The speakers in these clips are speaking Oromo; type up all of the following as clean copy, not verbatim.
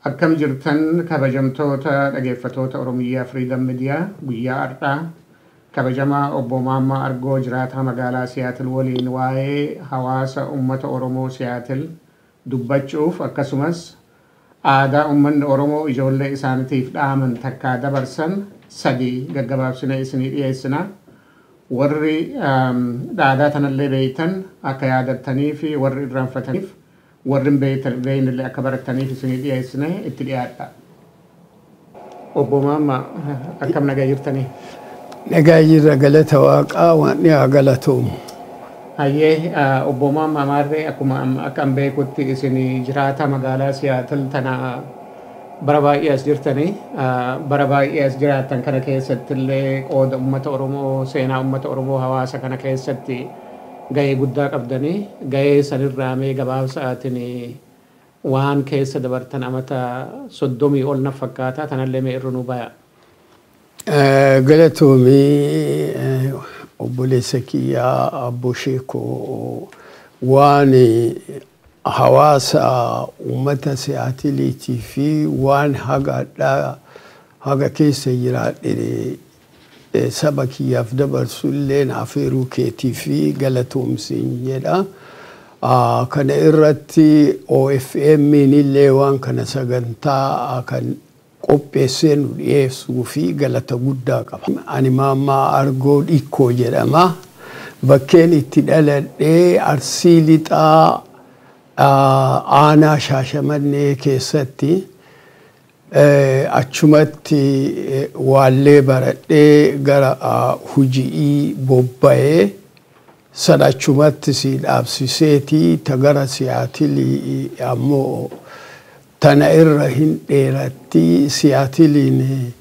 Akkam jirtan, kabajamtoota dhageeffatoota Oromiyaa Freedom Media? Guyyaa har'aa kabajamaa Obbo Maammaa Argoo, jiraataa magaalaa Siyaatil waliin waa'ee hawaasa uummata Oromoo Siyaatil dubbachuuf, akkasumas aadaa uummanni Oromoo ijoollee isaaniitiif dhaaman takkaa dabarsan sadii gaggabaabsine isinii dhiyeessina. Warri aadaa tanallee beeytan akka yaadattanii fi warri irraanfataniif, warri hin beeynillee akka barataniif isinii dhiyeessine. Itti dhiyaadha. Obbo Maammaa, akkam nagaa jirtanii? Nagaa jirra, galata Waaqaa, waan haa galatoomu. Hayyee, Obbo Maammaa, maarree akkuma akka an beekutti isin jiraata magaalaa Siyaatil tana bara baay'ee as jirtanii. Bara baay'ee as jiraattan kana keessatti illee qooda uummata Oromoo, seenaa uummata Oromoo hawaasa kana keessatti gahee guddaa qabdanii. Gahee sanirraa mee gabaabsaatiin waan keessa dabartan amata 30 ol na fakkaata tanallee mee irra nu baya. Galatoomii, obboleessa kiyyaa Abbo Sheekoo, waan hawaasa uummata Siyaatiliitii fi waan haga haga keessa jiraadhe saba kiyyaaf dabarsu illee naaf eeruu keetii fi galatoomsiin jedha. Kana irratti OFM illee waan kana sagantaa kan qopheessee nu dhiyeessuu fi galata guddaa qaba. Ani Maammaa Argoo Dhikkoo jedhama. Bakkeen itti dhaladhee Arsii Lixaa, aanaa Shaashamannee keessatti. Achumatti waallee baradhee gara huji'ii bobba'ee san achumatti si dhaabsiseeti. Ta gara Siyaatilii ammoo tana irra hin dheeratti. Siyaatiliin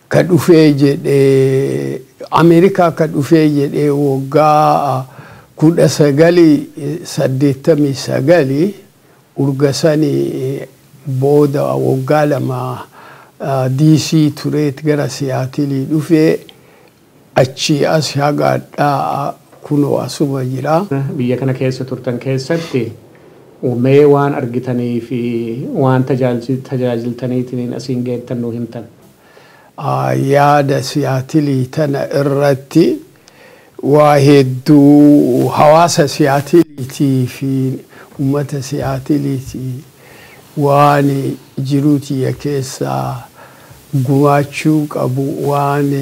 ka dhufee jedhee, Ameerikaa ka dhufee jedhee, waggaa 1989. Urga sanii booda waggaa 2 DC tureet gara Siyaatilii dhufee, achii as hagaadhaa kunoo asuma jira. Biyya kana keessa turtan keessatti mee waan argitanii fi waan tajaajiltaniitiin asiin geettan nuu himtan. Yaada Siyaatilii tana irratti waa hedduu hawaasa Siyaatiliitii fi uummata Siyaatiliitii waan jiruutiyya keessaa gumaachuu qabu waan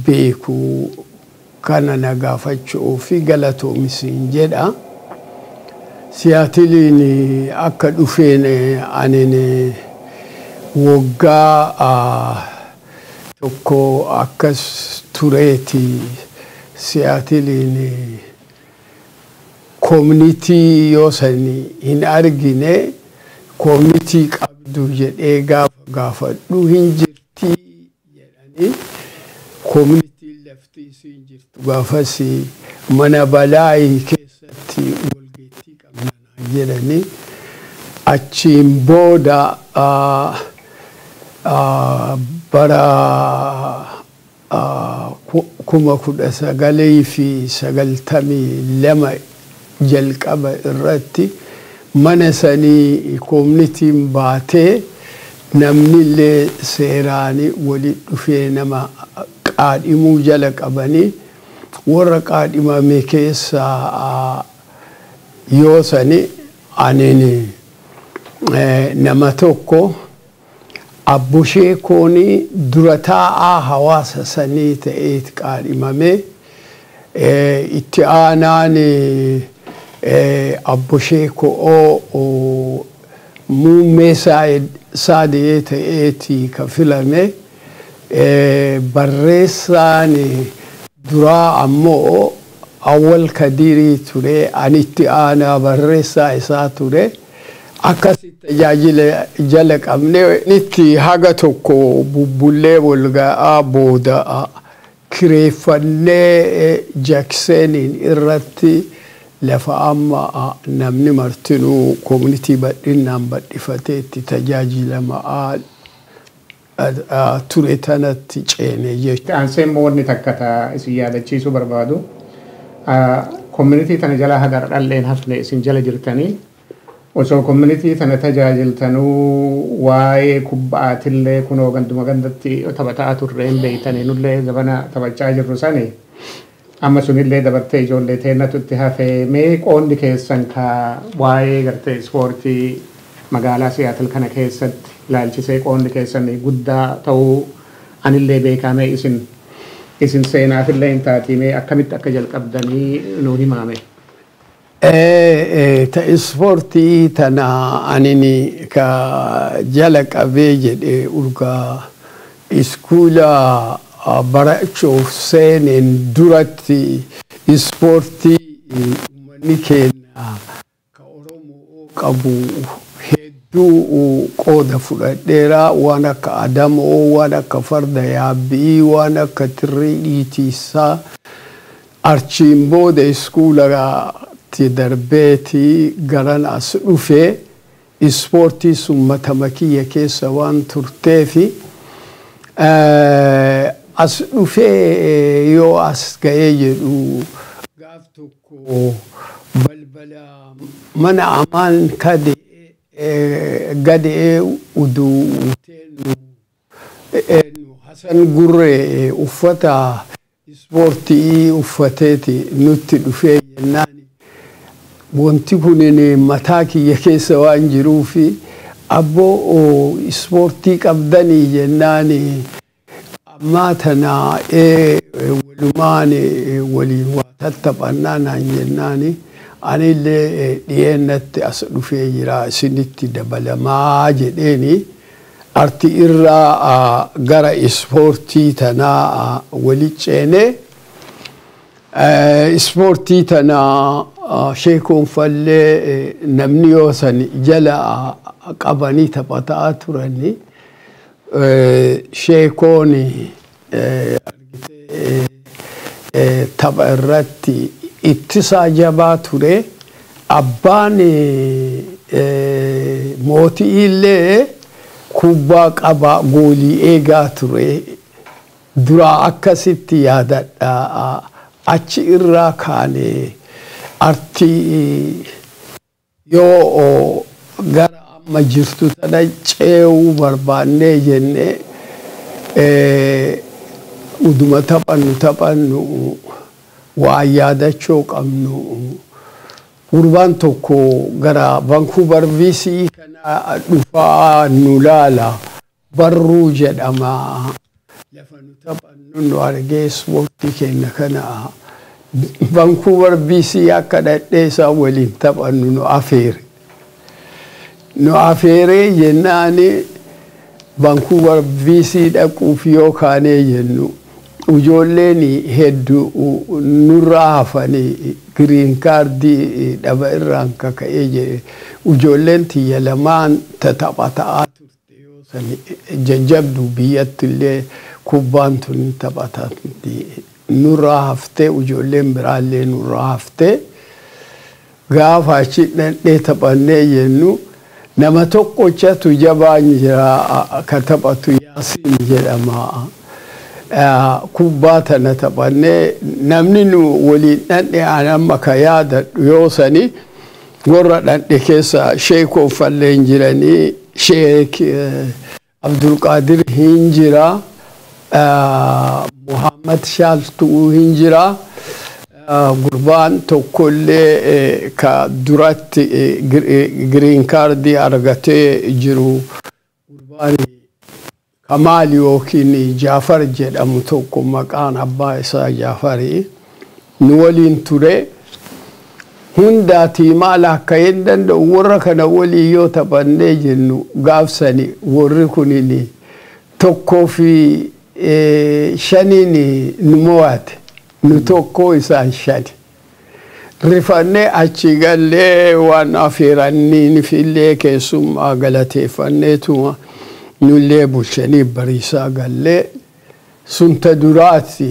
beeku kana na gaafachuu fi galatoomisiin jedha. Siyaatiliin akka dhufeen anin waggaa 1 akkas tureeti. Siyaatiliin community yoo sani hin argine, community qabdu jedhee gaafa gaafadhu hin jirti jedhanii, community lafti isiin jirtu gaafas mana Balaayii keessatti walgeettii qabna jedhanii. Achiin booda bara 1992 jalqaba irratti mana sanii communityn baatee, namni illee seeraanii walitti dhufee nama qaadhimuu jala qabanii, warra qaadhimame keessaa yoo sani anin nama tokko. Abbushee koonii dura taa'aa hawaasa sanii ta'eet qaadhimame. Itti aanaan abbushee ko'oo muummee saadiyee ta'eeti ka filame. Barreessaan duraa ammoo Awwal Kadirii ture, ani itti aanaa barreessaa isaa ture. Akkasitti tajaajila jala qabne. Itti haga tokko bubbullee walga'aa booda kireeffannee Jacksoniin irratti lafa amma namni martinuu community bal'inaan bal'ifatee itti tajaajilamaa ture tanatti ceene jechuudha. Aansee immoo wanni takka ta isin yaadachiisuu barbaadu. Community tana jala haga dhalleen hafne isin jala jirtanii. Osoo community tana tajaajiltanuu waa'ee kubbaatillee kunoo ganduma gandatti taphataa turreen beeytanii nullee zabana taphachaa jirru sani. Amma sunillee dabartee ijoollee teennatu itti hafee, mee qoonni keessan ka waa'ee gartee ispoortii magaalaa Siyaatil kana keessatti ilaalchisee qoonni keessan guddaa ta'uu anillee beekamee, isin seenaafillee hin taatimee, akkamitti akka jalqabdanii nuu himaame. Ta ispoortii tana anini ka jala qabee jedhe urgaa iskuula barachuuf seeneen duratti ispoortii uummanni keenya ka Oromoo qabu hedduu qooda fudhadheera. Waan akka adamoo, waan akka farda yaabbii, waan akka tirrii dhiitiisaa. Achiin booda iskuulatti darbeeti garan as dhufee ispoortii sun matama kiyya keessa waan turteefi as dhufee yoo as ga'ee jedhu gaaf tokko balbala mana amaan gadee uduu teennu Hasan Gurree uffata ispoortii uffateeti nutti dhufee jennaan, wanti kunin mataa kiyya keessa waan jiruufi, "Abboo, ispoortii qabdanii?" jennaan, ammaa tana walumaan waliin waa tattaphannaa naan jennaan, anillee dhiyeennatti as dhufee jira, isinitti dabalamaa jedheeni. Arti irraa gara ispoortii tanaa wali ceenee ispoortii tana sheekoon fallee namni yoo san jala qabanii taphataa turani. Sheekoon tapha irratti ittisaa jabaa ture. Abbaan mootii illee kubbaa qabaa goolii eegaa ture. Duraa akkasitti yaadadha. Achi irraa kaane artii yoo gara amma jirtu tana ce'uu barbaannee jenne, uduma taphannu taphannu waa yaadachuu qabnu, gurbaan tokko gara Vancouver BC kana dhufaa nu laala, Barruu jedhama. Lafa nu taphannu nu argee ispoortii keenya kana Vancouver BC akka dhadhee isaa waliin taphannu nu afeere. Nu afeeree jennaani Vancouver BC dhaquuf yoo kaanee jennu ijoolleen hedduu nurraa hafanii green card dhaba irraan kaka'ee jedhe. Ijoolleen tiyya lamaan taphataa turte yoo sani jajjabdu, biyyatti illee kubbaan tun taphatamti. Nurraa haftee, ijoolleen biraallee nurraa haftee, gaafa achi dhadhee taphannee jennu nama tokkochatu jabaan jira ka taphatu, Yaasiin jedhama. Kubbaa tana taphannee namni nu waliin dhandhe an amma ka yaadadhu yoo sani warra dhandhe keessa sheekoon falleen jiranii, Sheek Abdulqaadir hin jira, Muhammad Shaaltuu hin jira, gurbaan tokkollee ka duratti green card argatee jiru, gurbaan Kamaal yookiin Jaafar jedhamu tokko, maqaan abbaa isaa Jaafarii, nu waliin ture. Hundaatii maal akka hin danda'u warra kana walii yoo taphannee jennu gaafsani warri kunin 1 fi 5n nu mo'ate, nu tokko isaan shani. Rifannee achi gallee waan afeeranniin fillee keessummaa galateeffanneetuma nullee bulchanii bariisaa gallee. Sunta duraati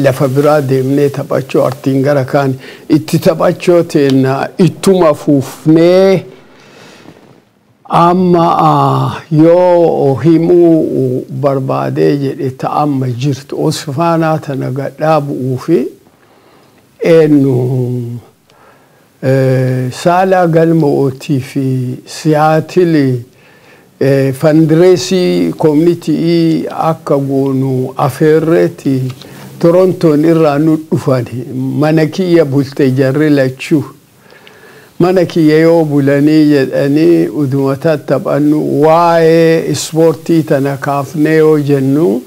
lafa biraa deemnee taphachuu artiin gara kaan itti taphachuu teenna ittuma fuufnee. Amma yoo himuu barbaadee jedhe ta amma jirtu Osfaanaa tana gadhaa bu'uu fi eenyu Saalaa Galma'ootii fi Siyaatil fundraise community akka goonu afeerreeti Torontoon irraa nu dhufan. Mana kiyya bulte jarri lachuu. Mana kiyya yoo bulanii jedhanii uduma tattaphannu, waa'ee ispoortii tana kaafnee yoo jennu,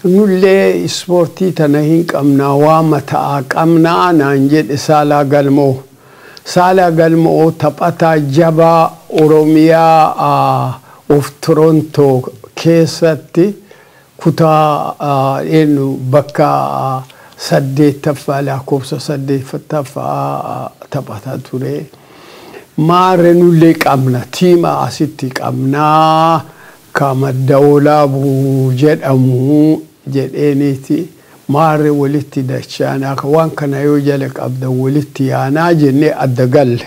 nullee ispoortii tana hin qabnaa, waa mataa qabnaa naan jedhe Saalaa Galmoo. Saalaa Galmoo taphataa jabaa Oromiyaa of Torontoo keessatti kutaa eenyu bakka 8ffaa, lakkoofsa 8ffaa taphataa ture. Maarre nullee qabna, tiima asitti qabnaa ka Madda Walaabuu jedhamu jedheeniiti. Maarre walitti dachaanaa, waan kana yoo jala qabdan walitti yaanaa jennee adda galle.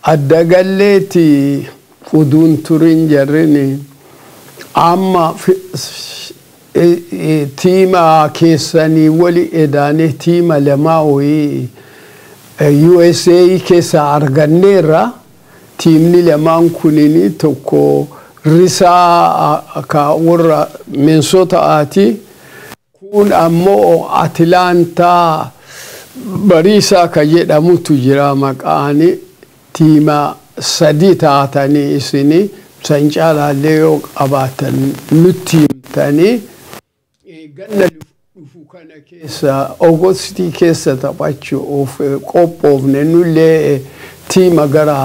Adda galleeti uduun turin jarrini amma tiima keessanii wali edaanee tiima lamaa wayii USA keessa arganneerra. Tiimni lamaan kunini tokko risaa ka warra Minnesotaati, kun ammoo Atilaantaa Bariisaa ka jedhamutu jira. Maqaani tiima sadi taatanii isini san caalaallee yoo qabaatan nutti himtanii, ganna dhufu kana keessa Oogostii keessa taphachuuf qophoofne. Nullee tiima gara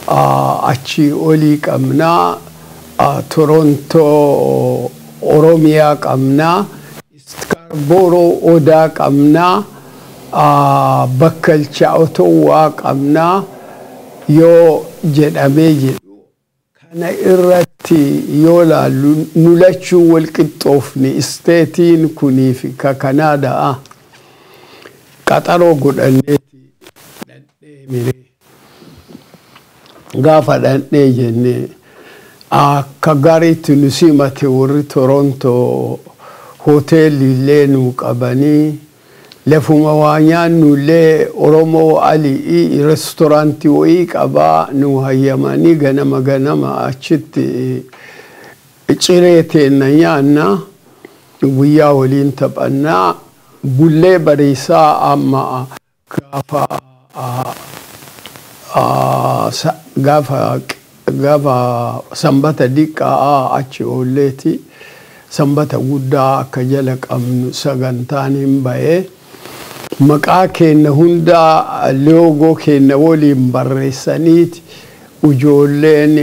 achii olii qabnaa, Torontoo Oromiyaa qabnaa, Scarborough Odaa qabnaa, Bakkalcha Otowwaa qabnaa yoo jedhamee jedhu. Kana irratti yoo laallu nu lachuu wal qixxoofne, isteetiin kunii fi ka Kanaadaa. Qaxaroo godhanneeti dhandhee miree. Gaafa dhandhee jennee akka gaariitti nu simate warri Torontoo. Hoteelli nu qabanii, lafuma waa nyaannullee Oromoo Alii reestooraantii wayii qabaa, nu hayyamanii ganama ganama achitti ciree teenna nyaanna, guyyaa waliin taphannaa bullee. Bariisaa amma gaafa Sanbata Diqqaa achi oolleeti Sanbata Guddaa akka jala qabnu sagantaan hin ba'ee, maqaa keenya hundaa loogoo keenya waliin barreessaniiti ijoolleen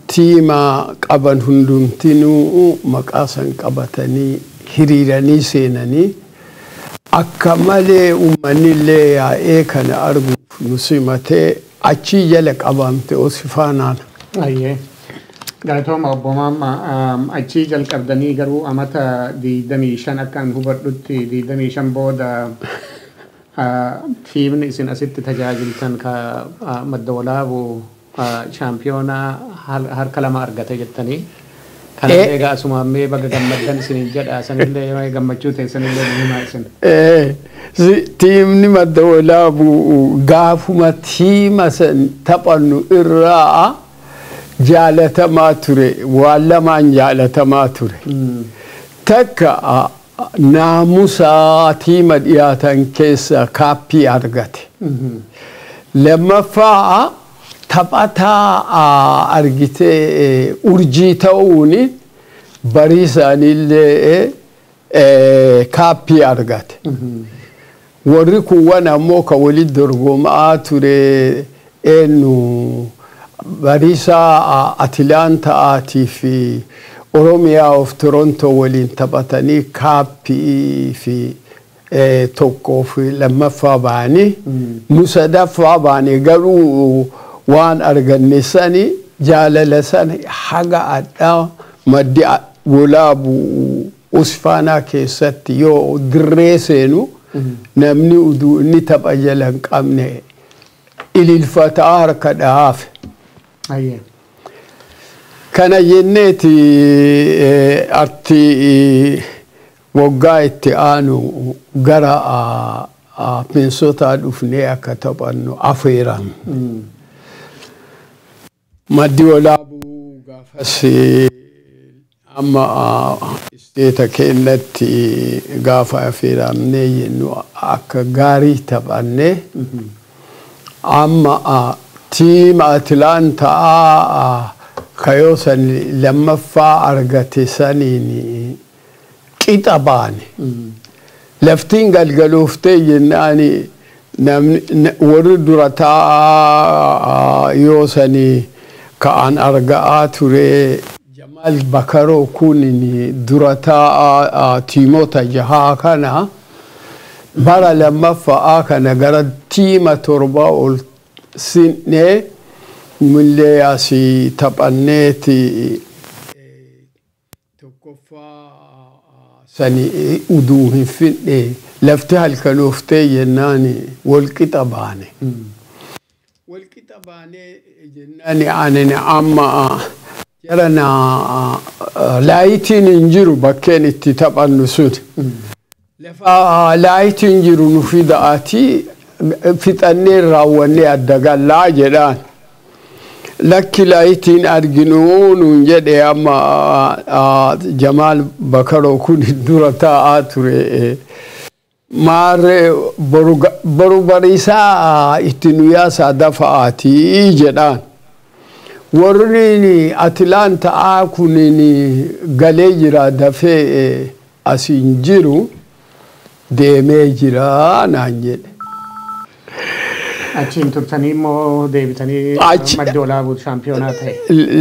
tiima qaban hundumtinuu maqaa san qabatanii hiriiranii seenanii, akka malee uummanni illee yaa'ee kana arguuf nu simatee achii jala qabamte Osifaanaan. Ayyee. Galatooma obbo Maamma. Achii jalqabdanii garuu amata 25, akka an hubadhutti 25 booda tiimni isin asitti tajaajiltan ka Madda Walaabuu shaampiyoonaa harka lama argate jettanii. Kana egaa asuma mee baga gammaddan isiniin jedha, sanillee gammachuu teessanillee nu himaa isin. Tiimni Madda Walaabuu gaafuma tiima san taphannu irraa jaalatamaa ture, waan lamaan jaalatamaa ture. Takka naamusaa tiima dhiyaatan keessa kaappii argate. Lammaffaa taphataa argitee urjii ta'uun barii isaaniillee kaappii argate. Warri kuuwwan ammoo ka walitti dorgomaa ture eenyu? Bariisaa Atilaantaatii fi Oromiyaa of Torontoo waliin taphatanii kaappii fi tokkoo fi lammaffaa ba'anii, nu sadaffaa baane. Garuu waan arganne sani, jaalala sani haga addaa Maddi Walaabuu Usfaanaa keessatti yoo dirree seenu namni uduu inni tapha jala hin qabne ililfataa harka dhahaaf. Kana jenneeti arti waggaa itti aanu gara Minnesota dhufnee akka taphannu afeeran. Maddi Walaabuu gaafas amma state keenyatti gaafa afeeramnee jennu akka gaarii taphannee, amma team Atlaantaa kayoo san lammaffaa argate saniin qixa baane. Laftiin galgalooftee jennaani namni warri dura taa'aa yoo sanii ka'an arga'aa ture, Jamal Bakaroo kun dura taa'aa tiimota jahaa kana, bara lammaffaa kana gara tiima 7 ol sinnee mullee asii taphanneeti tokkoffaa sani uduu hin fidhe, lafti halkanooftee jennaani walqixa baane. Walqixa baanee jennaani ani amma jarana lightiin hin jiru bakkeen itti taphannu sun. Lafa lightiin jiru nu fida'atii fixannee raawwannee adda gallaa jedhaan. Lakki, lightiin arginuu nuun jedhe. Amma Jamaal Bakaroo kun dura taa'aa ture. Maarree, boru bariisaa itti nu yaasaa dafa'aatii jedhaan. Warri Atilaantaa kunin galee jira, dafee asiin jiru deemee jira naan jedhe. Achiin turtanii immoo deebitanii Maddi Walaabuu shaampiyoonaa ta'e.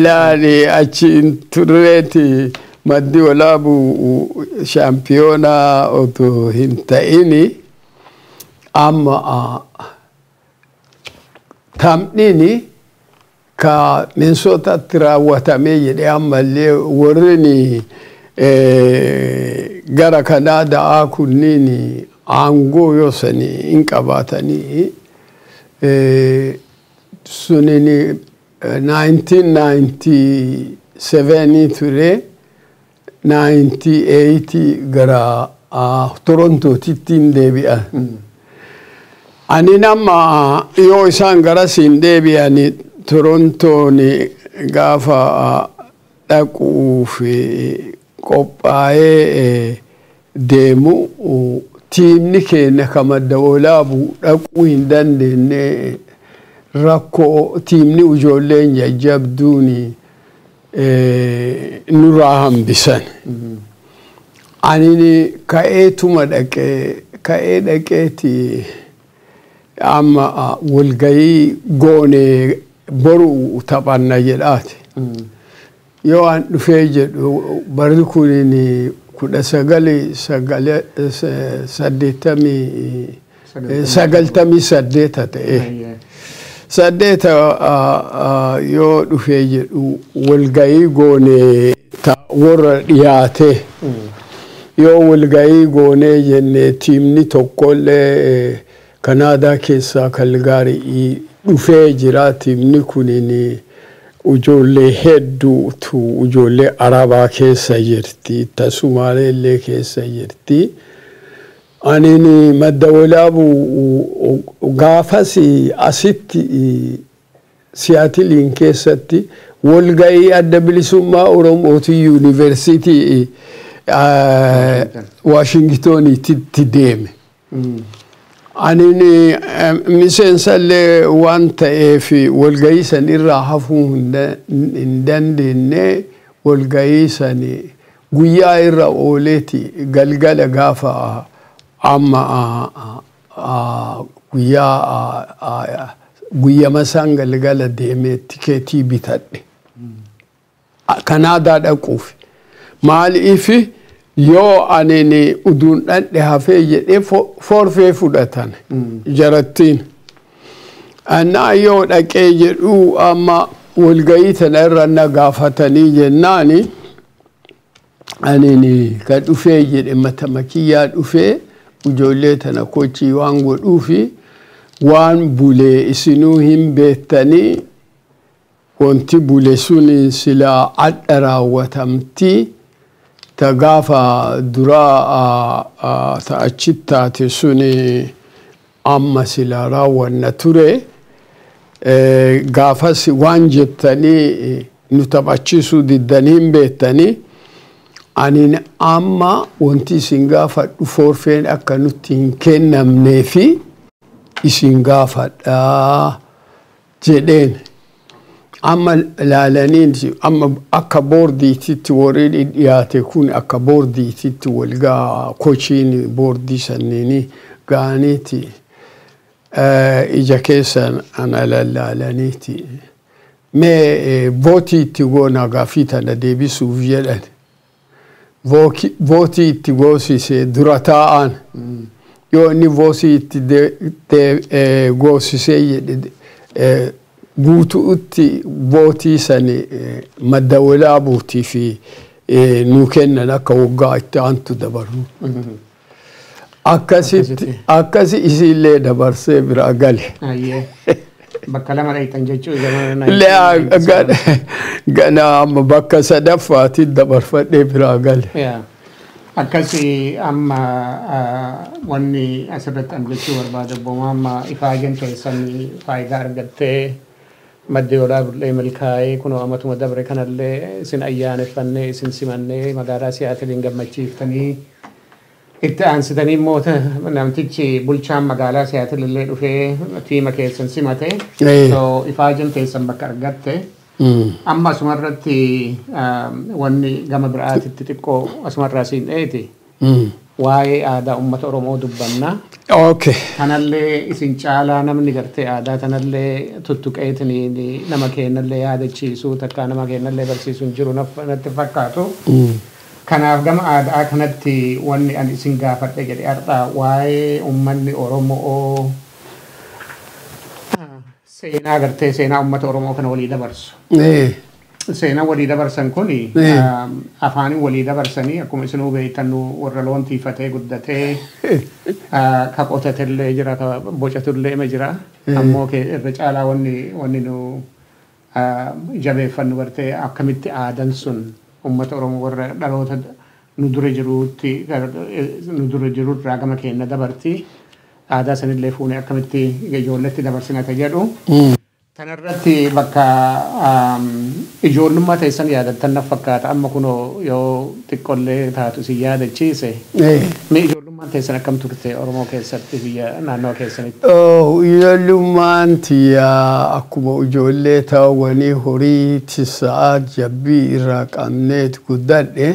Laali, achiin turreeti Maddi Walaabuu shaampiyoonaa otoo hin ta'ini amma taphniini ka Minnesotaatti raawwatamee jedhee, ammallee warri gara Kanaadaa kunniin aangoo yoo sanii hin qabaatanii sunin 1997 ture, 98 gara Torontootitti hin deebi'an. Ani nama yoo isaan garasiin deebi'an Torontoon gaafa dhaquuf qophaa'ee deemu, tiimni keenya ka Madda Walaabuu dhaquu hin dandeenye, rakkoo tiimni ijoolleen jajjabduun nurraa hambisan. Ani ka'eetuma dhaqee, ka'ee dhaqeeti amma walgayii goone, boru taphanna jedhaati. Yoo an dhufee jedhu barri kunin 1998 ta'e. Saddeeta yoo dhufee jedhu walgayii goone warra dhiyaate. Yoo walgayii goonee jenne, tiimni tokkollee Kanaadaa keessaa Kalgaarii dhufee jira. Tiimni kunin ijoollee hedduutu, ijoollee Arabaa keessa jirti, Tasumaaleellee keessa jirti. Anin Madda Walaabuu gaafas asitti Siyaatiliin keessatti walga'ii Adda Bilisummaa Oromootii Yuunivarsiitii Waashingitoniitti deeme. Anin miseensallee waan ta'eef walga'ii san irraa hafuu hin dandeenye. Walga'ii san guyyaa irra ooleeti galgala gaafa amma guyyaa guyyama san galgala deemee tikeetii bitadhe. Kanaadaa dhaquuf. Maaliif, yoo anin uduun dhandhe hafee jedhee forfee fudhatan jarattiin. Annaa yoo dhaqee jedhu amma walgayii tana irra na gaafatanii jennaani, anin ka dhufee jedhe matama kiyyaa dhufee ijoollee tana kochii waan godhuufi waan bulee isinuu hin beektanii, wanti bule sun silaa adda raawwatamti, ta gaafa duraa ta achitti taate suni Amma silaa raawwanna ture. Gaafas waan jettanii nu taphachiisuu diddanii hin beektanii. Ani amma wanti isin gaafadhu forfeen akka nutti hin kennamnee fi isin gaafadhaa jedheen. Amma laalaniin amma akka boordiititti warri dhiyaate kun akka boordiititti walgaa kochiin boordii sanniini ga'aniiti ija keessan ana lallaalaniiti. Mee vootii itti goona gaafii tana deebisuuf jedhan. Vootii itti goosise dura taa'an. Yoo inni vootii itti goosisee jedhe guutuutti vootii sani madda walaabuutii fi nuu kennan akka waggaa itti aantu dabaru. Akkasitti akkasi isiillee dabarsee biraa gale. Bakka lama dhayxan jechuu. Gana amma bakka sadaffaatti dabarfadhee biraa gale. Akkasi amma wanni asirratti an jechuu barbaadu obbo Maamma ifaajen keessan faayidaa argattee maddi walaabullee milkaa'ee kunoo amatuma dabre kanallee isin ayyaaneffannee isin simannee magaalaa Siyaatiliin gammachiiftanii itti aansitanii immoo namtichi bulchaan magaalaa Siyaatil illee dhufee tiima keessan simate. So ifaajen keessan bakka argatte. Amma asumarratti wanni gama biraatitti xiqqoo asumarraa siin dheeti. Waa'ee aadaa uummata Oromoo dubbanna. Kanallee isin caalaa namni gartee aadaa tanallee tuttuqeetiniin nama kennallee yaadachiisuu takkaa nama kennallee barsiisuu hin jiru natti fakkaatu. Kanaaf gama aadaa kanatti wanni ani isin gaafadhe jedhe har'a waa'ee uummanni Oromoo seenaa gartee seenaa uummata Oromoo kana walii dabarsu. Seenaa walii dabarsan kuni afaaniin walii dabarsanii akkuma isinuu beektan warra loon tiifatee guddatee ka qotatellee jira ka bocatullee ima jira. Ammoo irra caalaa wanni nu jabeeffannu gartee akkamitti aadan sun uummata Oromoo warra dhaloota nu dura jiruutti nu dura jirurraa gama keenya dabarti. Aadaa sanillee fuunee akkamitti ijoolletti dabarsinata jedhu. Kanarratti bakka ijoollummaa teessan yaadattan na fakkaata amma kunoo yoo xiqqollee taatu isin yaadachiise. Mee ijoollummaan teessan akkam turte Oromoo keessatti biyya naannoo keessanitti? Ijoollummaan tiyyaa akkuma ijoollee ta'awwanii horii tisaa jabbii irraa qabneet guddadhe.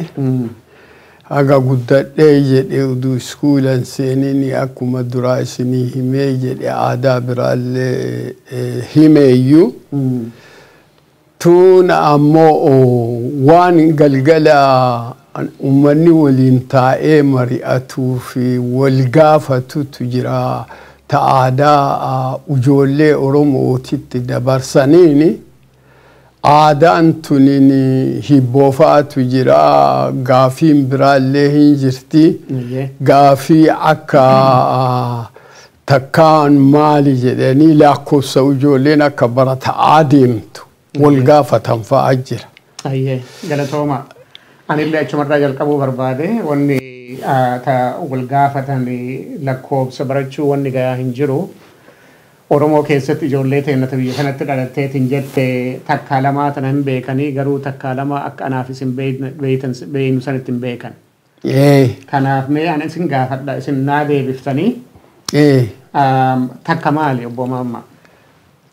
Haga guddadhee jedhe uduu iskuulan seenini akkuma duraa isinii himee jedhe aadaa biraallee himeeyyuu. Tun ammoo waan galgala uummanni waliin taa'ee mari'atuu fi wal gaafatutu jira. Ta aadaa ijoollee Oromootitti dabarsaniini. Aadaan tunin hibboofaatu jira gaafiin biraallee hin jirti. Gaafii akka takkaan maali jedhanii lakkoofsa ijoolleen akka barataa deemtu wal gaafatan fa'aa jira. Galatooma. Anillee achumarraa jalqabuu barbaade wanni wal gaafatan lakkoofsa barachuu wanni gayaa hin jiru. Oromoo keessatti ijoollee teennata biyya kanatti dhalatteetiin jette takkaa lamaa tana hin beekanii garuu takkaa lama akka anaaf isin beeynu sanitti hin beekan. Kanaaf mee ani isin gaafadha isin naa deebiftanii. Takka maali obbo Maamma?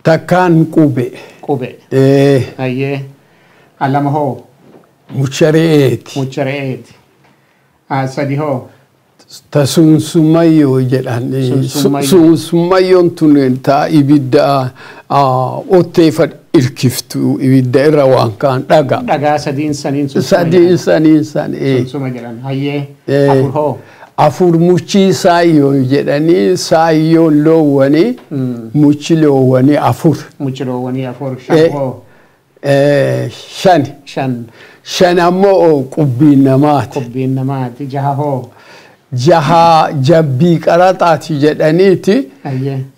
Takkaan qube. Qube. Ayyee. Lama hoo? Mucha re'eeti. Mucha re'eeti. Sadi hoo? Ta sunsummayyoo jedhan. Sunsummayyoon tun ta ibidda otteefa irkiftu ibidda irra waan kaan dhaga. Dhagaa sadiin saniin Sadiin saniin san. Sunsuma jedhan. Hayyee. Afur hoo? Afur muchii saayyoo jedhanii saayyoon loowwanii muchi loowwanii afur. Muchi loowwanii afur. Shan hoo? Shan. Shan. Shan ammoo qubbiin namaati. Qubbiin namaati. Jaha hoo? Jaha jabbii qaraxaati jedhaniiti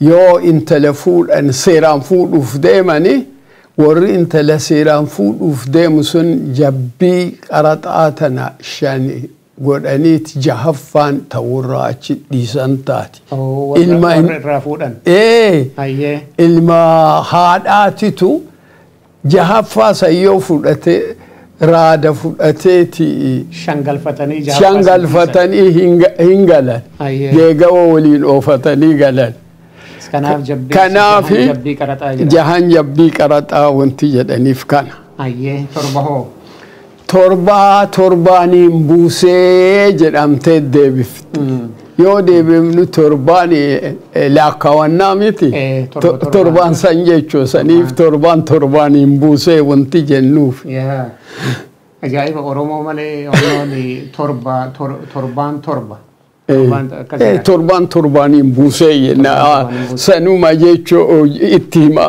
yoo intala fuudhan seeraan fuudhuuf deemani warri intala seeraan fuudhuuf deemu sun jabbii qaraxaa tana shan godhaniiti jahaffaan ta'urraa achi dhiisan taati. Ilma irraa fuudhan. Ilma haadhaatitu jahaffaa sayyoo fudhatee raada fudhateeti. Shangalfatanii hin galan. Geegawa waliin oofatanii galan. Kanaaf jahan jabbii qaraxaa wanti jedhaniif kana. Torba hoo? Torbaa torbaaniin buusee jedhamtee deebifti. Yoo deebifnu torbaan lakkaawannaa miti. Torbaan san jechuu saniif torbaan torbaaniin buusee wanti jennuuf. Ajaa'iba Oromoo malee Oromoon torbaan torba. Torbaan torbaaniin buusee jenna. Sanuma jechuu itti hima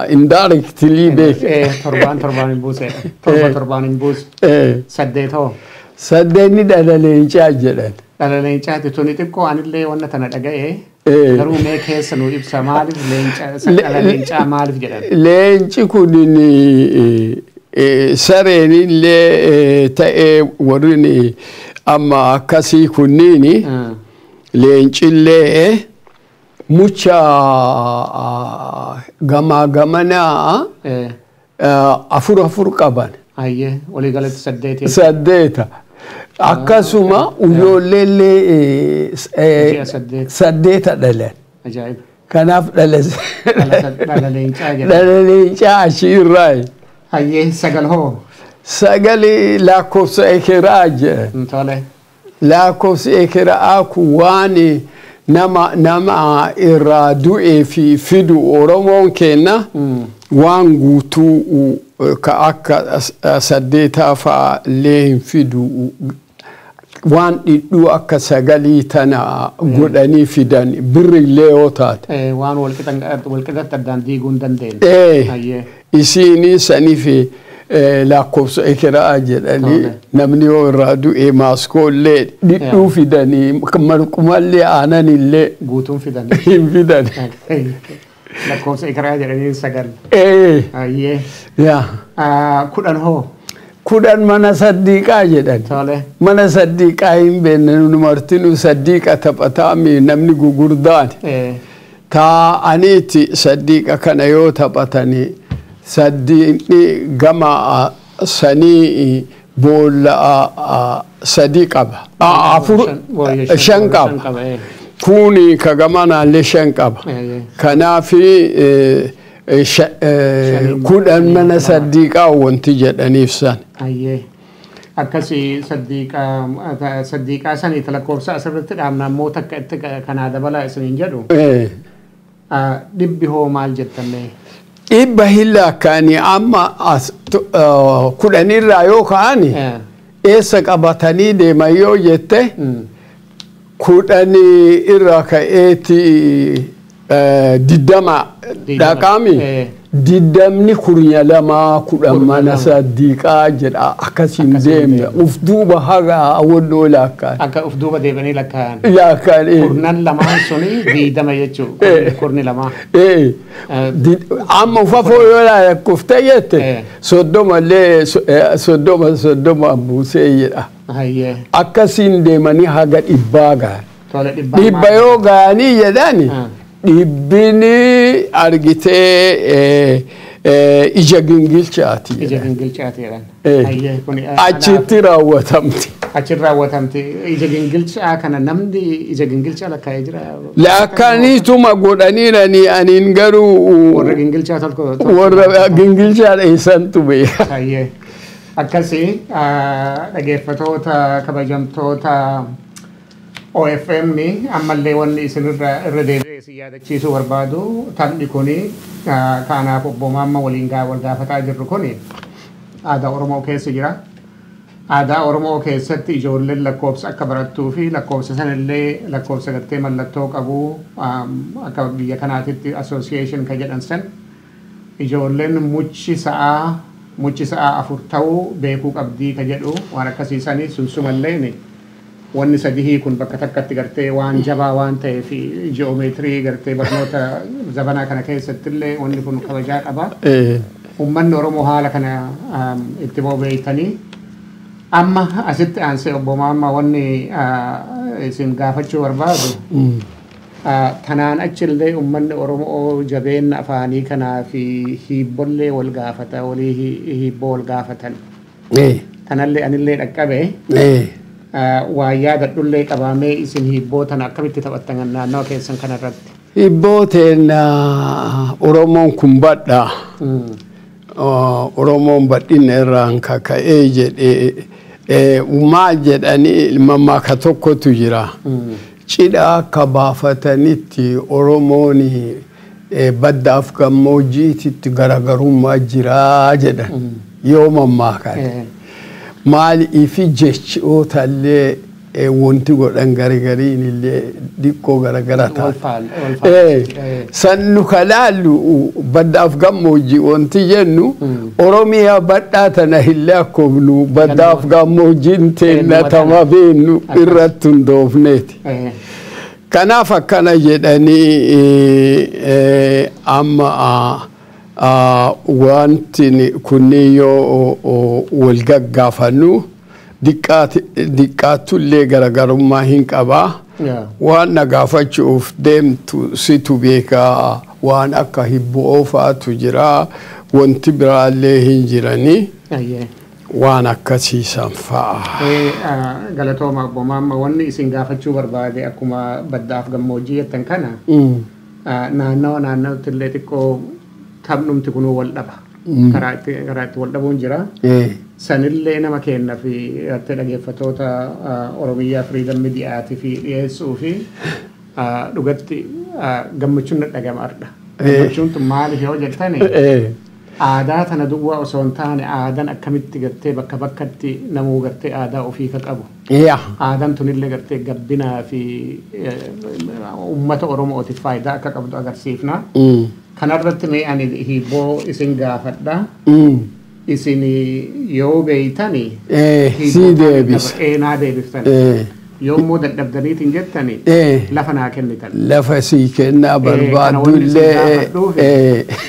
indirectly beek. Torbaan torbaaniin buusee. Torba torbaaniin buuse. Saddeet hoo? Saddeetni dhala leencaa jedhan. Dhala leencaati tuni xiqqoo anillee wanna tana dhaga'ee. Garuu mee keessa nu ibsa maaliif dhala leencaa maaliif jedhan? Leenci kun sareenillee ta'ee warri amma akkasii kunniini leencillee mucha gamaa gamanaa afur afur qaban. Waliigalatti saddeeti. Saddeeta. Akkasuma ijoolleellee saddeeta dhalan. Kanaaf dhala leencaa achi irraa. Sagal hoo? Sagali lakkoofsa ekeraa jedhan. Lakkoofsi ekeraa kun waan nama irraa du'ee fi fidu Oromoon kenna waan guutuu ka akka saddeetaa fa'a illee hin fidu waan dhidhuu akka sagalii tana godhanii fidan birrillee yoo taate. Waan walqixatti addaan diiguu hin dandeenye. Isiin saniif lakkoofsa ekeraa jedhanii namni yoo irraa du'e maaskoollee dhidhuu fidanii marqumallee aananillee guutuun fidanii hin fidan. Lakkoofsa ekeraa jedhanii sagal. Kudhan hoo? Kudhan mana saddiiqaa jedhan. Mana saddiiqaa hin beekne nu martinuu saddiiqa taphataa namni gugurdaan. Taa'aniiti saddiiqa kana yoo taphatanii saddiiqni gama sanii boolla sadii qaba. Afur shan qaba. Kuni ka gamanaallee shan qaba. Kanaafi kudhan mana saddiiqaa wanti jedhaniif san. Akkasii saddiiqaa sanii lakkoofsa asirratti dhaabna ammoo takka itti kanaa dabalaa isiniin jedhu. Dhibbi hoo maal jettannee? Dhibba hin lakkaa'anii amma kudhanirraa yoo ka'ani eessa qabatanii deeman yoo jette kudhanii irraa ka'eeti diddama dhaqaami. Diddamni kurnya lamaa kudhan mana saddiiqaa jedha akkasiin deemna. Uf duuba haga awwalloo lakkaa'an. Akka uf duuba deemanii lakkaa'an. Lakkaa'an. Kurnan lamaan suni diidama jechuudha. Kurni lamaa. Amma ufafoo yoo lakkoofte jette soddoma illee soddoma soddoma buusee jedha. Akkasiin deemanii haga dhibbaa gahan. Dhibba yoo gahanii jedhani. Dhibbini argitee ija gingilchaati. Ija gingilchaati jedhan. Achitti raawwatamti. Achitti raawwatamti. Ija gingilchaa kana namni ija gingilchaa lakkaa'ee jira. Lakkaaniituma godhaniirani aniin garuu. Warra gingilchaa tolko. Warra gingilchaa dheessantu beeka. Akkasii dhaggeeffattoota kabajamtoota OFM ammallee wanni isinirra irra deebi'ee isin yaadachiisuu barbaadu taphni kuni kanaaf obbo Maamma waliin wal gaafataa jirru kuni aadaa Oromoo keessa jira. Aadaa Oromoo keessatti ijoolleen lakkoofsa akka barattuu fi lakkoofsa sanillee lakkoofsa gartee mallattoo qabu akka biyya kanaatitti association kan jedhan san ijoolleen muchi sa'aa afur ta'uu beekuu qabdii ka jedhu waan akkasiisanii sunsumallee wanni sadihii kun bakka takkatti gartee waan jabaa waan ta'eef ji'oomeetirii gartee barnoota zabanaa kana keessattillee wanni kun kabajaa qaba. Uummanni Oromoo haala kana itti bobeeytanii Amma asitti aansee obbo Maammaa wanni isin gaafachuu barbaadu tanaan achillee uummanni Oromoo jabeenya afaanii kanaa fi hiibbollee wal gaafata walii hiibboo wal gaafatan. Tanallee anillee dhaqqabe waa yaadadhullee qabaamee isin hiibboo tana akkamitti taphattan naannawa keessan kanarratti? Hibbooteen Oromoon kun badha. Oromoon badhina irraan kaka'ee jedhee maal jedhanii mammaaka tokkotu jira. Cidha akka baafatanitti Oromoon baddaaf gammoojjiitti garaagarummaa jiraa jedhan yoo mammaakan. Maal ifi jechoota illee wanti godhan gargariin illee diqqoo garagara ta'a. San nu kalaallu baddaaf gammoojjii wanti jennu Oromiyaa badhaa tana illee akkoofnu baddaaf gammoojjiin teenna tama beennu irratti hundoofneeti. Kanaaf akkana jedhanii amma wanti kunniin yoo wal gaggaafannu diqqaattullee garaagarummaa hin qabaa. Waan na gaafachuuf deemtu situ beekaa, waan akka hibboo fa'aatu jira, wanti biraallee hin jiranii. Waan akkasiisan fa'a. Galatooma obbo Maamma, wanni isin gaafachuu barbaade akkuma baddaaf gammoojjii jettan kana naannawa naannawatti illee xiqqoo taphnumti kunuu wal dhaba. Karaa itti wal dhabuun jira. Sanillee nama kenna fi irratti dhaggeeffattoota Oromiyaa Freedom Miidiyaatii fi dhiyeessuu fi dhugatti gammachuun dhagama arga. Gammachuun tun maaliif yoo jettani aadaa tana duwwaa osoo hin taane aadaan akkamitti gartee bakka bakkatti namuu gartee aadaa ofii ka qabu. Aadaan tunillee gartee gabbinaa fi uummata Oromootiif faayidaa akka qabdu agarsiifna. Kanarratti mee ani hibboo isin gaafadha. Isin yoo beeytani sii deebisa. Naa deebiftan. Yoo immoo dadhabdaniitiin jettani lafa naa kennitan. Lafa sii kennaa barbaadullee.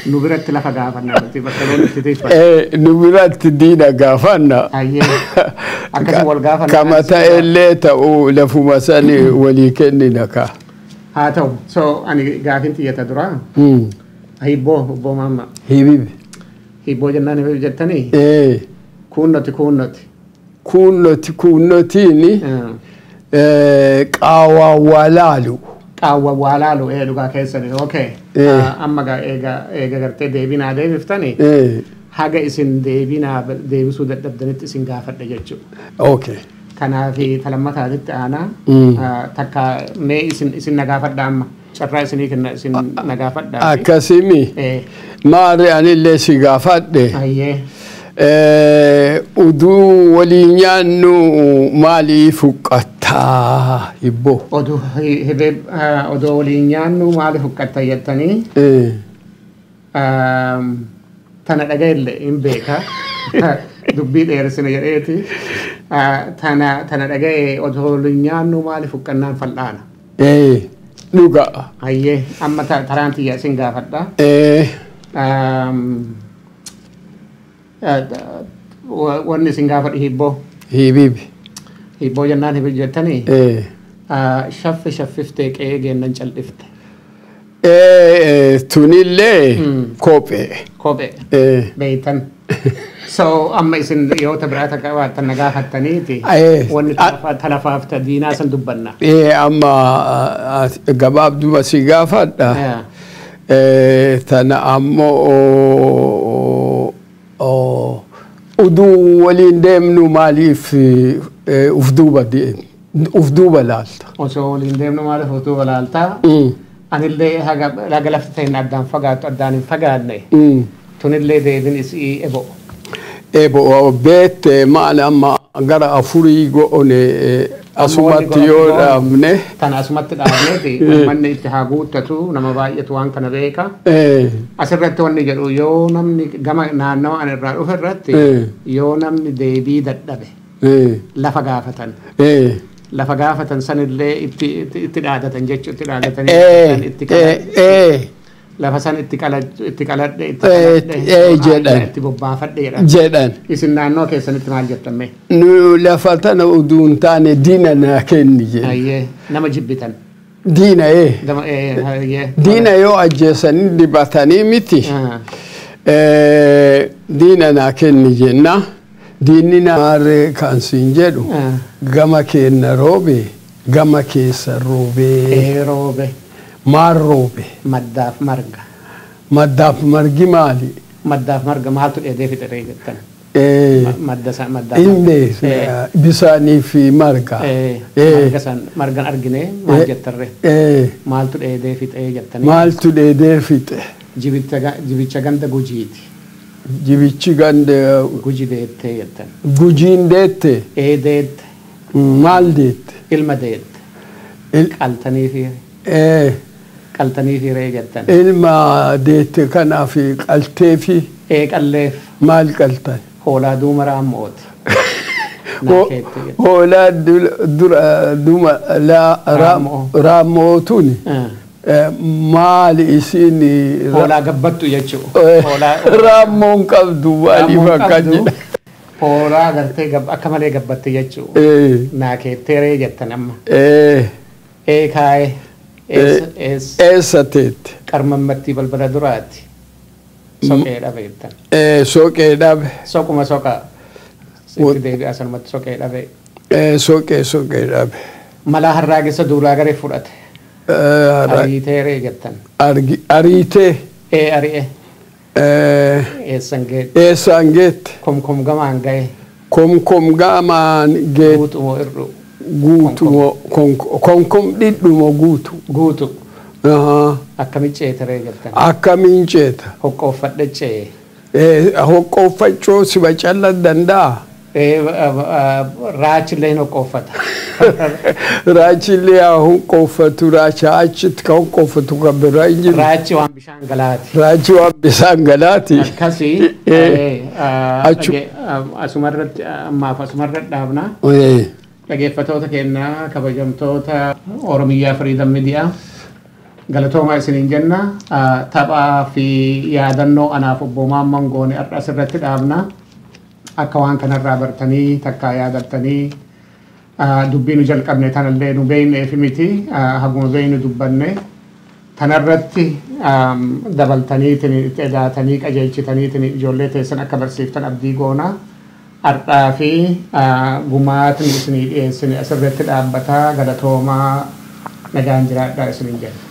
Nu biratti lafa gaafanna bakka loon itti tiifatan. Nu biratti diina gaafanna. Akkasuma wal gaafanna. Kama ta'ellee ta'u lafuma sani walii kennina ka. Haa ta'u so ani gaafin xiyyata duraa. Hibboo obbo Maamma. Hibibi. Hibboo jennaan hibibi jettanii. Kuunnoti kuunnoti. Kuunnoti kuunnotiin qaawwaa waa laalu. Qaawwa waa laalu dhugaa keessani okay. Amma eega gartee deebinaa deebiftanii. Haga isin deebinaa deebisuu dadhabdanitti isin gaafadha jechuudha. Okay. Kanaaf talammataatitti aanaa takka mee isin na gaafadha amma. Carraa isinii kenna isin na gaafadha. Akkasimi. Maari anillee si gaafadhe. Uduu waliin nyaannu maaliif huqqattaa hibboo? Oduu waliin nyaannu maaliif huqqatta jettanii? Tana dhaga'ellee hin beeka. Dubbii dheeresina jedheeti. Tana dhaga'e oduu waliin nyaannu maaliif huqqannaan fal'aana? Dhuga. Hayyee amma taraan tiyya isin gaafadha. Wanni isin gaafadhu hibboo. Hibibi. Hibboo jennaan hibibi jettanii. Shaffi shaffiftee qe'ee geennan cal'ifte. Tunillee kophee. Kophee. Beeytan. So amma isin dhiyoota biraa qabaattan na gaafattaniiti. Wanni talafaaf ta diinaa san dubbanna. Amma gabaabduma si gaafadha. Tana ammoo uduu waliin deemnu maaliif uf duuba uf duuba laalta? Osoo waliin deemnu maaliif uf duuba laalta? Anillee haga lafti ta'in addaan fagaattu addaan hin fagaanne. Tunillee deebin isii ebo. Ebo beette maal amma gara afurii goone asumatti yoo dhaabne. Tana asumatti dhaabneeti uummanni itti haa guuttatu nama baay'eetu waan kana beeka. Asirratti wanni jedhu yoo namni gama naannawa ani irraa dhufe irratti yoo namni deebii dadhabe lafa gaafatan. Lafa gaafatan sanillee itti dhaadatan jechuudha itti dhaadatanii itti Lafa san itti qaladhe itti jedhan. Itti bobbaafadhe jedhan. Jedhan. Isin naannoo keessanitti maal jettan mee? Nu lafa tana uduu hin taane diina naa kenni jedhe. Ayyee, nama jibbitan. Diina ee. Dama ayyee. Diina yoo ajjeesanii dibatanii miti. Diina naa kenni jenna. Diinni maarree kan siin jedhu gama keenna roobe gama keessa roobee. Ee roobe. Maal roobe? Maddaaf marga. Maddaaf margi maali? Maddaaf marga maaltu dheedee fixe jettan? Madda san maddaaf. Inni bisaanii fi marga. Marga san margan argine maal jettarre? Maaltu dheedee fixe jettanii? Maaltu dheedee fixe? Jibicha ganda Gujiiti. Jibichi ganda Guji deettee jettan. Gujiin deette? Ee deette. Maal deette? Ilma deette. Qaltanii fi. Qaltanii fi ree jettan. Ilma deette kanaaf qaltee fi. Ee qalleef. Maal qaltan? Hoolaa duuma raammooti. Hoolaa dura duuma raammootuun maali isiin. Hoolaa gabbattu jechuudha. Raammoon qabdu maaliif akka jedha. Hoolaa gartee akka malee gabbatte jechuudha. Naa keettee ree jettan amma. Ee kaayee. Eessa teette? Qarmammattii balbala duraati. Soqee dhabe jettan. Soqee dhabe. Soquma soqaa. Itti deebi'aa sanumatti soqee dhabe. Soqee soqee dhabe. Malaa harraagessa duulaa garee fudhate. Ariitee ree jettan. Ariitee. Ee ari'e. Eessan geette. Eessaan geette. Komkom gamaan gahe. Komkom gamaan geette. Guutumoo irru. Guutumoo konkom dhidhumoo guutu. Guutu. Akkamiin ceeta ree jettan? Akkamiin ceeta? Hoqqooffadhe ce'e. Hoqqooffachuu si bacalla danda'a? Raachillee hin hoqqooffata. Raachillee haa hoqqooffatu raacha achitti ka hoqqooffatu kan biraa hin jiru. Raachi waan bishaan galaati. Raachi waan bishaan galaati. Akkasii asumarratti ammaaf asumarratti dhaabna. Dhaggeeffattoota keenyaa kabajamtoota Oromiyaa Freedom Media galatoomaa isiniin jenna. Taphaa fi yaadannoo anaaf obbo Maamman goone har'a asirratti dhaabna. Akka waan kanarraa bartanii takkaa yaadattanii dubbii nu jalqabne tanallee nu beekneef miti haguma beeknu dubbanne tanarratti dabaltaniitiin itti edaatanii qajeelchitaniitiin ijoollee teessan akka barsiiftan abdii goona. Har'aa fi gumaatni isinii dhiyeessine asirratti dhaabbataa galatoomaa nagaan jiraadhaa isiniin jenna.